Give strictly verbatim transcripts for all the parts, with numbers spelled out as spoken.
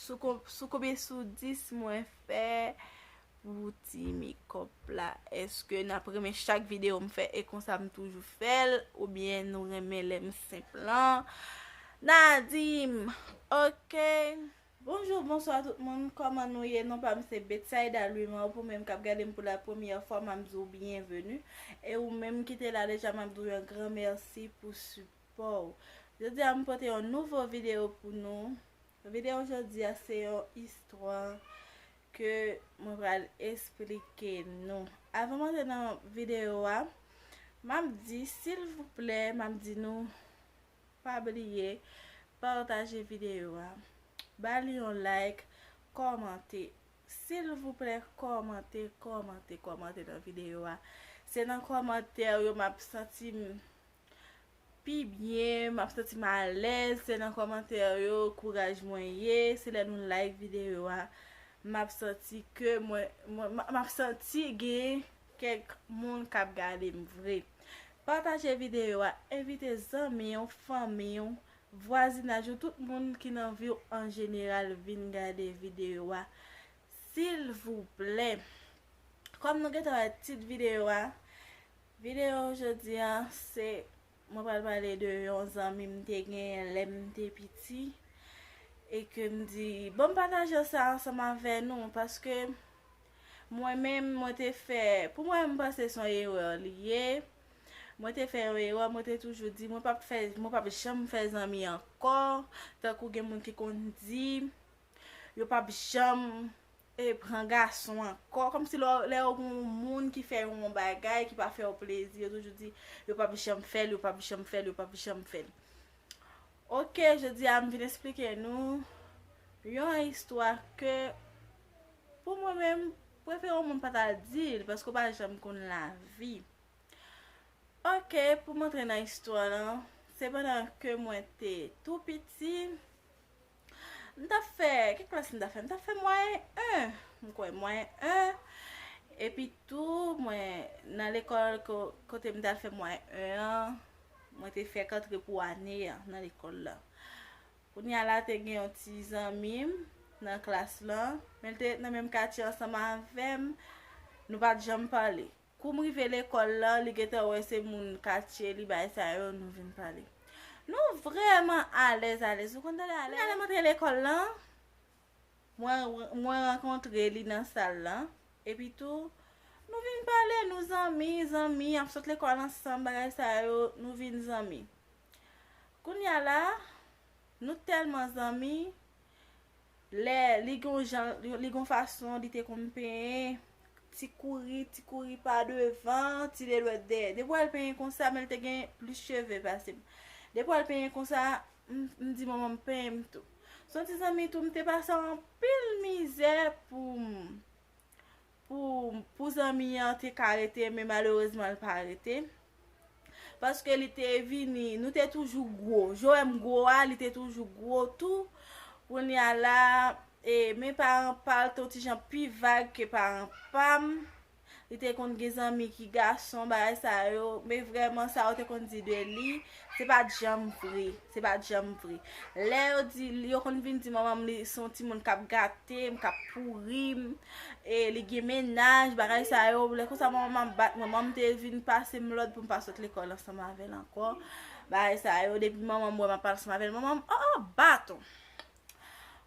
Sou, kon- sou konbyen sou dis mwen fè pou ti mekòp la? Èske n ap renmen chak videyo m fè e konsa m toujou fè l? Oubyen nou renmen lè m senp lan? N a di m. Ok. Bonjou, bonswa tout moun. Kòman nou ye? Non pa m se Betsaida Louis Maro. Pou menm k ap gade m pou la premyè fwa, m ap di w byenveni. E ou menm ki te la deja, m ap di w yon gran mèsi pou sipò w. Jodi a, m pote yon nouvo videyo pou nou. Videyo jodi a se yon istwa ke mwen pral esplike nou. Avan m antre nan videyo a, m ap di, silvouplè, m ap di nou, pa bliye pataje videyo a, ba li yon like, kòmante. Silvouplè, kòmante, kòmante, kòmante nan videyo a. Se nan kòmantè yo m ap santi m pi byen, m ap santi m alèz, se nan kòmantè yo kouraj mwen ye, se lè nou like videyo a, m ap santi ke mwen, mwen m ap santi gen kèk moun k ap gade m vre. Pataje videyo a, envite zanmi w, fanmi w, vwazinaj ou, tout moun ki nan vi w an jeneral vin gade videyo a, silvouplè. Kòm nou gentan wè tit videyo a, videyo jodi a se, mwen pral pale de yon zanmi m te genyen lè m te piti e ke m di, bon, m pataje sa ansanm avè nou paske mwen menm, mwen te fè, pou mwen, m panse se yon erè li ye. Mwen te fè yon erè, mwen te toujou di, mwen p ap fè, mwen p ap janm fè zanmi ankò, tankou gen moun ki konn di, yo p ap janm e pran gason ankò. Kòmsi lè, lè yo gen yon moun ki fè yon bagay ki pa fè yo plezi, yo toujou di, yo p ap janm fè l, yo p ap janm fè l, yo p ap janm fè l. Ok, jodi a m vin esplike nou yon istwa ke, pou mwen menm, prefere yon moun pa ta di l, paske w pa janm konn lavi. Ok, pou m antre nan istwa lan, se pandan ke mwen te tou piti, m t ap fè, ki klas m t ap fè? M t ap fè mwayen en, m kwè mwayen en. Epi tou, mwen, nan lekòl ko- kote m t al fè mwayen en an, mwen te fèk antre pou ane a nan lekòl la. Kounye a la, te gen yon ti zanmi m nan klas lan, men l te nan menm katye ansanm avè m, nou pa t janm pale. Kou m rive lekòl la, li gentan wè se moun katye li, bagay sa yo, nou vin pale. Nou vrèman alèz, alèz. Ou konn tande alèz? Kounye a lè m antre lekòl lan, mwen, mwen rankontre li nan sal lan. Epi tou, nou vin pale, nou zanmi, zanmi, ap sot lekòl ansanm, bagay sa yo, nou vin zanmi. Kounye a la, nou tèlman zanmi, lè li gon jan, li gon fason li te konn penyen, ti kouri, ti kouri pa devan, ti lelwèt dèyè. Depi w wè l penyen konsa, men l te gen plis cheve pase m. Depi w wè l penyen konsa, m, m di manman m penyen m tou. Se yon ti zanmi tou, m te pase anpil mizè pou m, pou, pou zanmi an te ka rete, men malerezman l pa rete. Paske li te vini, nou te toujou gwo. Jan w wè m gwo a, li te toujou gwo tou. Kounye a la, e, men paran pa l te yon ti jan pi vag ke paran pa m. Li te konn gen zanmi ki gason, bagay sa yo. Men vrèman, sa yo te konn di de li, se pa t janm vre. Se pa t janm vre. Lè yo di, yo konn vin di manman m li se yon timoun k ap gate m, k ap pouri m, e li gen mennaj, bagay sa yo. Lè konsa, manman m ap bat mwen. Manman m te vin pase m lòd pou m pa sot lekòl ansanm avè l ankò. Bagay sa yo, depi manman m wè m ap pale ansanm avè l, manman m, oh, oh, baton.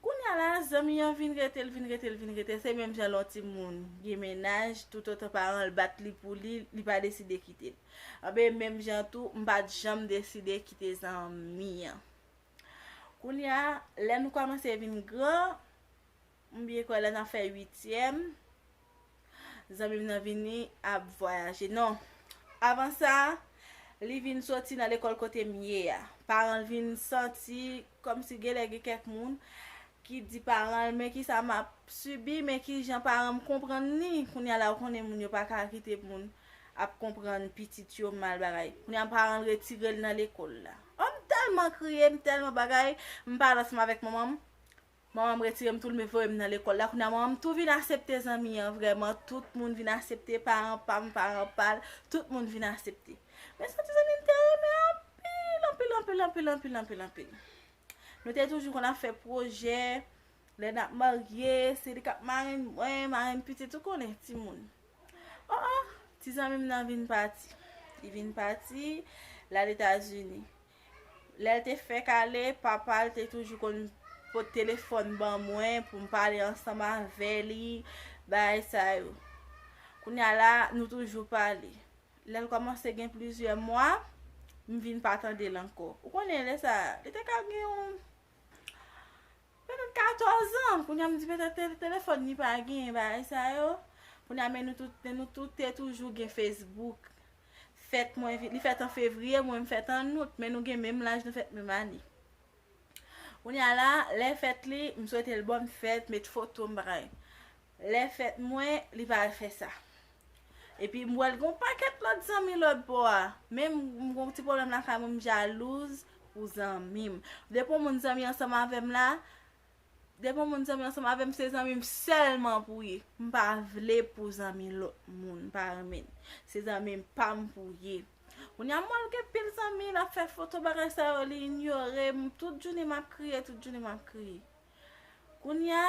Kounye a la, zanmi an vin rete l, vin rete l, vin rete l. Se menm jan lè yon timoun gen mennaj, toutotan paran l bat li pou li, li pa deside kite l. Anben, menm jan tou, m pa t janm deside kite zanmi an. Kounye a, lè nou kòmanse vin gran, m byen kwè lè n ap fè uityèm, zanmi m nan vini ap vwayaje. Non. Avan sa, li vin soti nan lekòl kote m ye a. Paran l vin santi kòmsi genlè gen kèk moun ki di paran l, men kisa m ap sibi, men kijan paran m konprann li. Kounye a la, ou konnen moun yo pa ka kite moun ap konprann pitit yo mal bagay. Kounye a, paran l retire l nan lekòl la. Oh, m tèlman kriye, m tèlman bagay, m pale ansanm avèk manman m. Manman m retire m tou, l voye m nan lekòl la. Kounye a, manman m tou vin aksepte zanmi an, vrèman, tout moun vin aksepte, paran pa m, paran pa l, tout moun vin aksepte. Men se yon ti zanmi m te renmen anpil, anpil, anpil, anpil, anpil, anpil, anpil. Nou te toujou konn ap fè pwojè, Lè n ap marye, se li k ap marenn mwen, marenn pitit, ou konnen, timoun. Oh, oh, ti zanmi m nan vin pati. Li vin pati, l al Etazini. Lè l te fèk ale, papa l te toujou konn pot telefòn ban mwen pou m pale ansanm avè li, bagay sa yo. Kounye a la, nou toujou pale. Lè l kòmanse gen plizyè mwa, m vin pa tande l ankò. Ou konnen lè sa a, li te ka gen yon petèt katòz an. Kounye a m di petèt te- telefòn li pa gen, bagay sa yo. Kounye a, men nou tout, men nou tout te toujou gen Facebook. Fèt mwen, li fèt an fevriye, mwen m fèt an out, men nou gen menm laj, nou fèt menm ane. Kounye a la, lè fèt li, m swete l bòn fèt, met foto m, bagay. Lè fèt mwen, li pa fè sa. Epi m wè l gen yon pakèt lòt zanmi lòt bò a. Men m, m gen yon ti pwoblèm lakay mwen, m jalouz pou zanmi m. Depi yon moun zanmi ansanm avè m la, depi yon moun zanmi ansanm avè m, se zanmi m sèlman pou ye. M pa vle pou zanmi lòt moun, m pa renmen. Se zanmi m pa m pou ye. Kounye a m wè l gen pil zanmi, l ap fè foto, bagay sa yo, li inyore m. Tout jounen m ap kriye, tout jounen m ap kriye. Kounye a,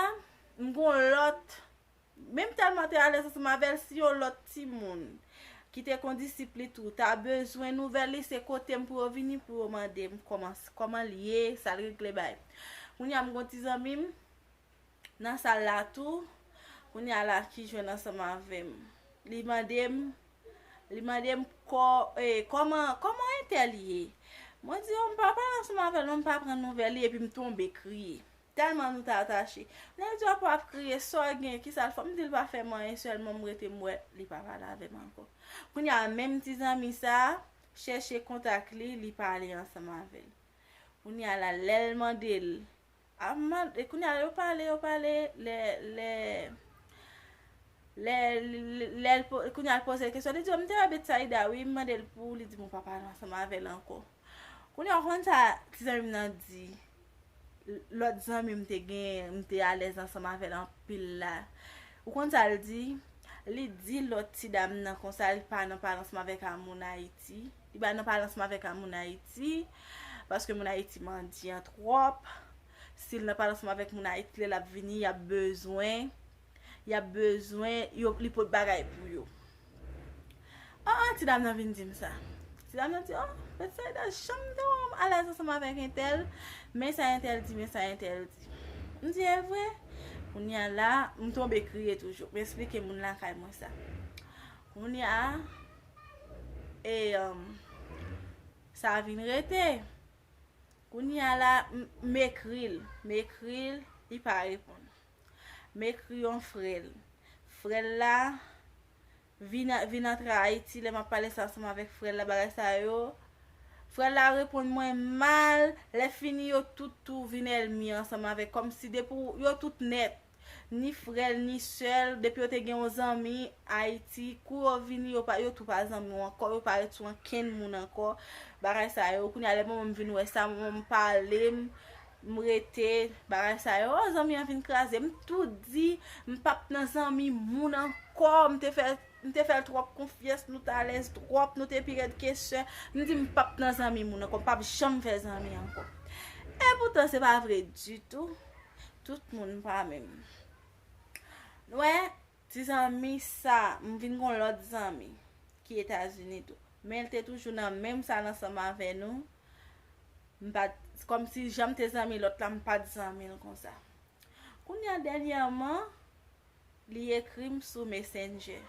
m gon lòt, men m tèlman te alèz ansanm avè l, si yon lòt timoun ki te kondisip li tou ta bezwen nouvèl li, se kote m pou yo vini pou yo mande m kòman, kòman l ye, sa l regle bay. Kounye a, m gon ti zanmi m nan sal la tou, kounye a la ki jwenn ansanm avè m. Li mande m, li mande m kò, eh, kòman, kòman entèl ye. Mwen di yo, m pa pale ansanm avè l non, m pa pran nouvèl li, epi m tonbe kriye. Tèlman nou t atache. Lè l di w ap, ap kriye, sa w gen, kisa l fè? M di l pa fè m anyen, sèlman m rete m wè li pa pale avè m ankò. Kounye a, menm ti zanmi sa a, chèche kontak li, li pale ansanm avè l. Kounye a la, lè l mande l, ap mande, kounye a, yo pale, yo pale, lè, lè, lè, lè, lè l po- kounye a, l poze l kesyon, li di, "M te wè Betsaida, wi, m mande l pou ou, li di m ou pa pale ansanm avè l ankò." Kounye a, ou konn sa ti zanmi m nan di, lòt zanmi m te gen, m te alèz ansanm avè l anpil la. Ou konn sa l di? Li di lòt ti dam nan konsa, li pa nan pale ansanm avèk a moun Ayiti. Li pa nan pale ansanm avèk a moun Ayiti, paske moun Ayiti mandyan twòp. Si l nan pale ansanm avèk moun Ayiti, lè l ap vini, y ap bezwen, y ap bezwen, yo, li pot bagay pou yo. Oh, oh, ti dam nan vin di m sa. Ti dam nan di, "Oh, Betsaida, janm te wè w alèz ansanm avèk entèl, men sa entèl di, men sa entèl di." M di, "E vre?" Kounye a la, m tonbe kriye toujou. M esplike moun lakay mwen sa. Kounye a, e, um, sa vin rete. Kounye a la, m, m ekri l. M ekri l, li pa reponn. M ekri yon frè l. Frè l la vin, vin antre Ayiti, lè m ap pale sa ansanm avèk frè l la, bagay sa yo. Frè l la reponn mwen mal, lè fini yo tout tou vin ènmi ansanm avèk, kòmsi depi w- yo tout nèt. Ni frè l, ni sè l, depi yo te gen yon zanmi Ayiti, kou yo vini, yo pa, yo tou pa zanmi w ankò, yo pa ret sou ankenn moun ankò. Bagay sa yo, kounye a lè manman m vin wè sa, manman m pale m, m rete, bagay sa yo, oh, zanmi an vin kraze. M tou di, m p ap nan zanmi moun ankò, m te fè, m te fè l twòp konfyans, nou t alèz twòp, nou te pi rèd ke sè. M di, m p ap nan zanmi moun ankò, m p ap janm fè zanmi ankò. E poutan, se pa vre ditou. Tout moun pa menm. Wè, ti zanmi sa, m vin gon lòt zanmi ki Etazini tou. Men l te toujou nan menm sal ansanm avè nou. M pa t, kòmsi jan m te zanmi lòt la, m pa t zanmi l konsa. Kounye a, dènyèman, li ekri m sou Messenger.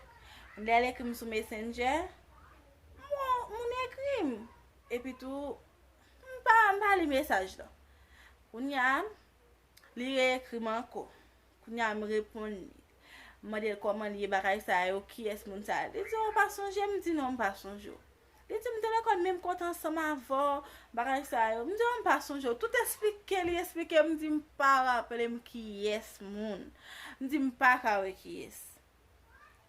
Lè l ekri m sou Messenger, m wè moun ekri m. Epi tou, m pa, m pa li mesaj lan. Kounye a, li reekri m ankò. Kounye a, m reponn li. M mande l kòman l ye, bagay sa yo, kiyès moun sa a. Li di, "Ou pa sonje m?" M di, "Non, m pa sonje w." Li di, "M te lekòl menm kote ansanm avè w, bagay sa yo." M di, "Oh, m pa sonje w." Tout esplike li esplike, m di, "M pa raple m kiyès moun." M di, "M pa ka wè kiyès."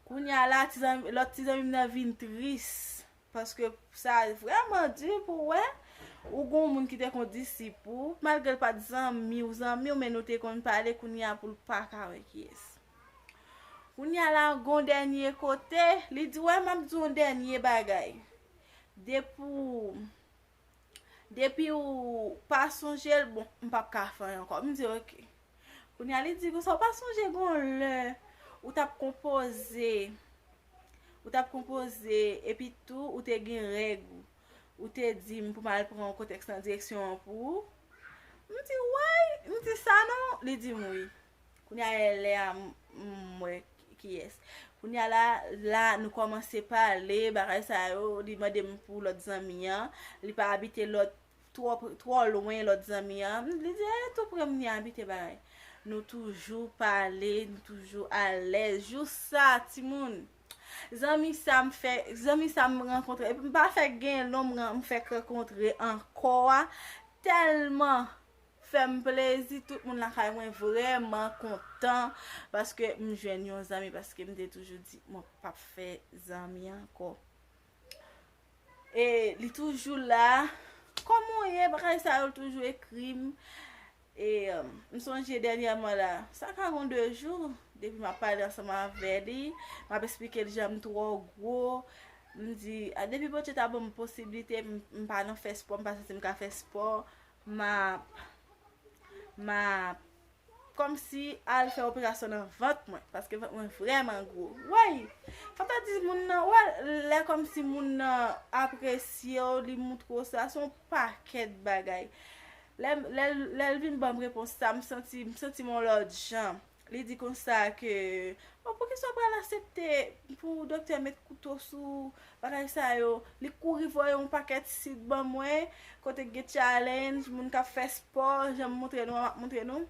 Kounye a la, ti zanmi, lòt ti zanmi m nan vin tris. Paske sa vrèman di pou wè, ou gon moun ki te kondisip ou, malgre l pa t zanmi w, zanmi w, men nou te konn pale, kounye a pou l pa ka wè kiyès. Kounye a la, gon dènye kote, li di, "Wè, m ap di w yon dènye bagay. Depi w, depi w pa sonje l, bon, m p ap ka fè anyen ankò." M di, "Oke." Kounye a li di konsa, ou pa sonje gon lè ou t ap konpoze, ou t ap konpoze, epi tou ou te gen règ ou. Ou te di m pou m al pran kontèks nan direksyon an pou ou. M di, why? M di sa non. Li di m wi. Kounye a lè a m, m wè kiyès. Kounye a la, la nou kòmanse pale, bagay sa yo, li mande m pou lòt zanmi an. Li pa abite lòt twò, twò lwen lòt zanmi an. Li di, e tou pre m li abite bagay. Nou toujou pale, nou toujou alèz. Jou sa, timoun. Zanmi sa m fè, zanmi sa m rankontre. Epi m pa fè gen lon m ran-, m fèk rankontre ankò a. Tèlman fè m plezi, tout moun lakay mwen vrèman kontan paske m jwenn yon zanmi, paske m te toujou di mwen p ap fè zanmi ankò. E li toujou la. Kòman w ye? Bagay sa yo, l toujou ekri m. E, um, m sonje dènyèman la, sa ka gon de jou, depi m ap pale ansanm avè li, m ap esplike l jan m twò gwo. M di, a, depi Bondye ta ban m posiblite, m, m pa nan fè spò, m pa santi m ka fè spò, m ap, m ap kòmsi al fè operasyon nan vant mwen, paske vant mwen vrèman gwo. Woy! Fò ta di moun nan, wè, lè kòmsi moun nan apresye w, li moutre w sa, se yon pakèt bagay. Lè, lè, lè l vin ban m repons sa, m santi, m santi m yon lòt jan. Li di konsa ke, bon, poukisa w pral aksepte pou doktè met kouto sou bagay sa yo? Li kouri voye yon pakèt sit ban mwen, kote k gen challenge, moun k ap fè spò, jan m montre nou an, m ap montre nou.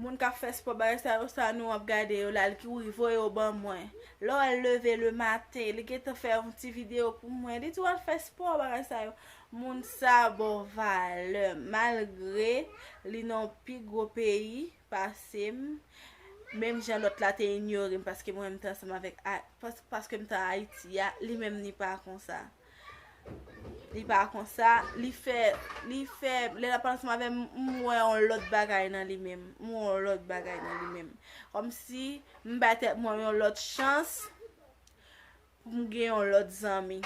Moun k ap fè spò, bagay sa yo, sa nou ap gade yo la, li kouri voye yo ban mwen. Lè w al leve le maten, li gentan fè yon ti videyo pou mwen. Li di w al fè spò, bagay sa yo. Moun sa ba w valè, malgre li nan yon pi gwo peyi pase m. Menm jan lòt la te inyore m paske mwen m te ansanm avèk a-, pas-, paske m te Ayiti a, li menm li pa konsa. Li pa konsa, li fè, li fè, lè l ap pale ansanm avè m, m wè yon lòt bagay nan li menm. M wè yon lòt bagay nan li menm. Kòmsi m bay tèt mwen yon lòt chans pou m gen yon lòt zanmi.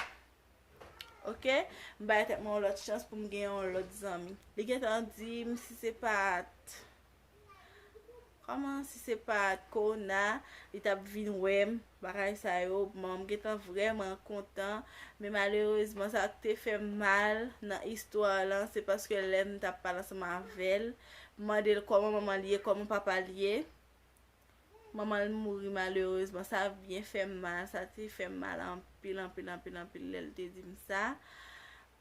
Oke? M bay tèt mwen yon lòt chans pou m gen yon lòt zanmi. Li gentan di m si se pa t Kòman si se pa t kowona, li t ap vin wè m, bagay sa yo, bon, m gentan vrèman kontan, men malerezman, sa k te fè m mal nan istwa lan, se paske lè m t ap pale ansanm avè l, m mande l kòman manman l ye, kòman papa l ye. Manman l mouri malerezman, sa byen fè m mal, sa te fè m mal anpil, anpil, anpil, anpil lè l te di m sa.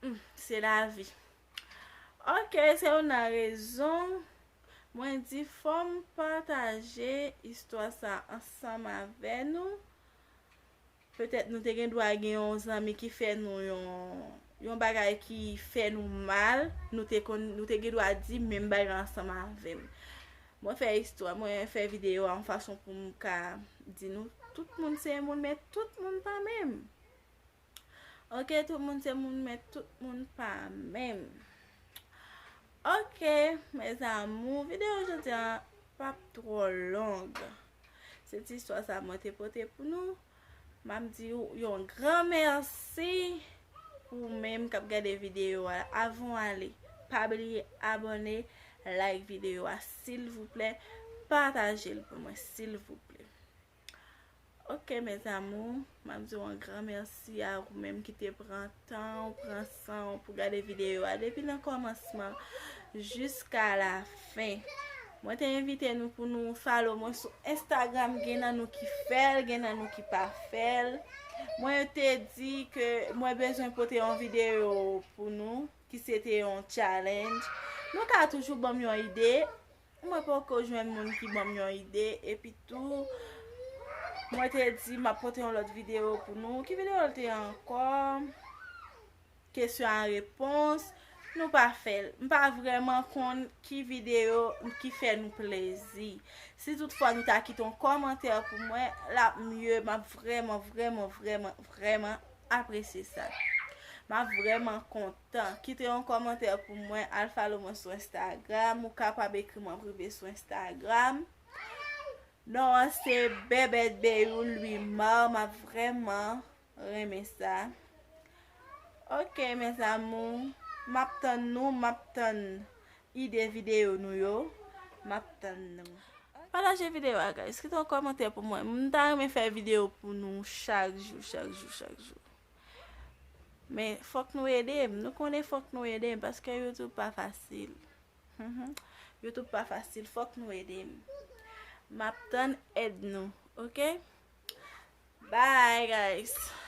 Hmm, se lavi. Oke, se youn nan rezon mwen di fò m pataje istwa sa ansanm avè nou. Petèt nou te gen dwa gen yon zanmi ki fè nou yon, yon bagay ki fè nou mal, nou te konn, nou te gen dwa di menm bagay ansanm avè m. Mwen fè istwa, mwen fè videyo a yon fason pou m ka di nou, tout moun se moun, men tout moun pa menm. Oke, tout moun se moun, men tout moun pa menm. Oke, mes amours, videyo jodi a p ap twò long. Se ti istwa sa mwen te pote pou nou. M ap di w yon gran mèsi pou ou menm k ap gade videyo a. Avan w ale, pa bliye abòne, like videyo a, silvouplè, pataje l pou mwen, silvouplè. Oke, mes amours, m ap di w yon gran mèsi a ou menm ki te pran tan w, pran san w pou gade videyo a depi nan kòmansman jiska la fen. Mwen te envite nou pou nou follow mwen sou Instagram, gen nan nou ki fè l, gen nan nou ki pa fè l. Mwen te di ke mwen bezwen pote yon videyo pou nou, ki se te yon challenge. Nou ka toujou ban m yon ide. Mwen poko jwenn moun ki ban m yon ide, epi tou, mwen te di m ap pote yon lòt videyo pou nou. Ki videyo l te ankò? Kesyon a repons. Nou pa fè l. M pa vrèman konn ki videyo ki fè nou plezi. Si toutfwa nou ta kite yon kòmantè pou mwen, l ap mye. M ap vrèman, vrèman, vrèman, vrèman apresye sa. M ap vrèman kontan. Kite yon kòmantè pou mwen, al follow mwen sou Instagram. Ou kapab ekri mwen prive sou Instagram. Non an se Bebet Beyou Louis Mar, m ap vrèman renmen sa. Oke, mes amours, m ap tann nou, m ap tann ide videyo nou yo. M ap tann nou. Pataje videyo a, guys. Kite yon kòmantè pou mwen. M ta renmen fè videyo pou nou chak jou, chak jou, chak jou. Men fòk nou ede m. Nou konnen fòk nou ede m paske YouTube pa fasil. Mhm. YouTube pa fasil. Fòk nou ede m. M ap tann èd nou, oke? Bye, guys.